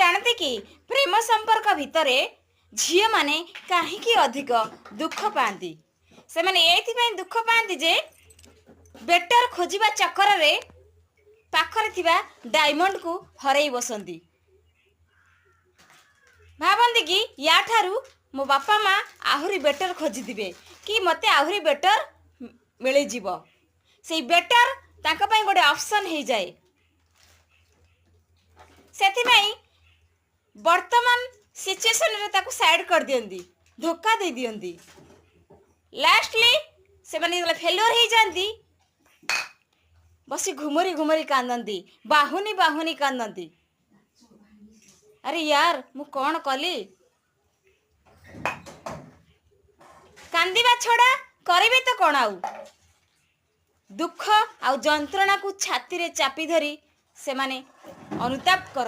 ଜାଣନ୍ତି କି, ପ୍ରେମ ସମ୍ପର୍କ ଭିତରେ ଝିଅମାନେ କାହିଁକି ଅଧିକ ଦୁଃଖ ପାଆନ୍ତି? ସେମାନେ ଏଇଥିପାଇଁ ଦୁଃଖ ପାଆନ୍ତି ଯେ ବେଟର ଖୋଜିବା ଚକରରେ ପାଖରେ ଥିବା ଡାଇମଣ୍ଡକୁ ହରେଇ ବସନ୍ତି। ଭାବନ୍ତି କି ୟାଠାରୁ ମୋ ବାପା ମା ଆହୁରି ବେଟର ଖୋଜିଥିବେ କି ମୋତେ ଆହୁରି ବେଟର ମିଳିଯିବ। ସେଇ ବେଟର ତାଙ୍କ ପାଇଁ ଗୋଟେ ଅପସନ୍ ହେଇଯାଏ। ସେଥିପାଇଁ ବର୍ତ୍ତମାନ ସିଚୁଏସନରେ ତାକୁ ସାଇଡ୍ କରିଦିଅନ୍ତି, ଧୋକା ଦେଇ ଦିଅନ୍ତି। ଲାଷ୍ଟଲି ସେମାନେ ଯେତେବେଳେ ଫେଲୁଅର ହେଇଯାଆନ୍ତି, ବସି ଘୁମରି ଘୁମରି କାନ୍ଦନ୍ତି, ବାହୁନି ବାହୁନି କାନ୍ଦନ୍ତି, "ଆରେ ୟାର, ମୁଁ କ'ଣ କଲି?" କାନ୍ଦିବା ଛଡ଼ା କରିବେ ତ କ'ଣ ଆଉ? ଦୁଃଖ ଆଉ ଯନ୍ତ୍ରଣାକୁ ଛାତିରେ ଚାପି ଧରି ସେମାନେ ଅନୁତାପ କରନ୍ତି।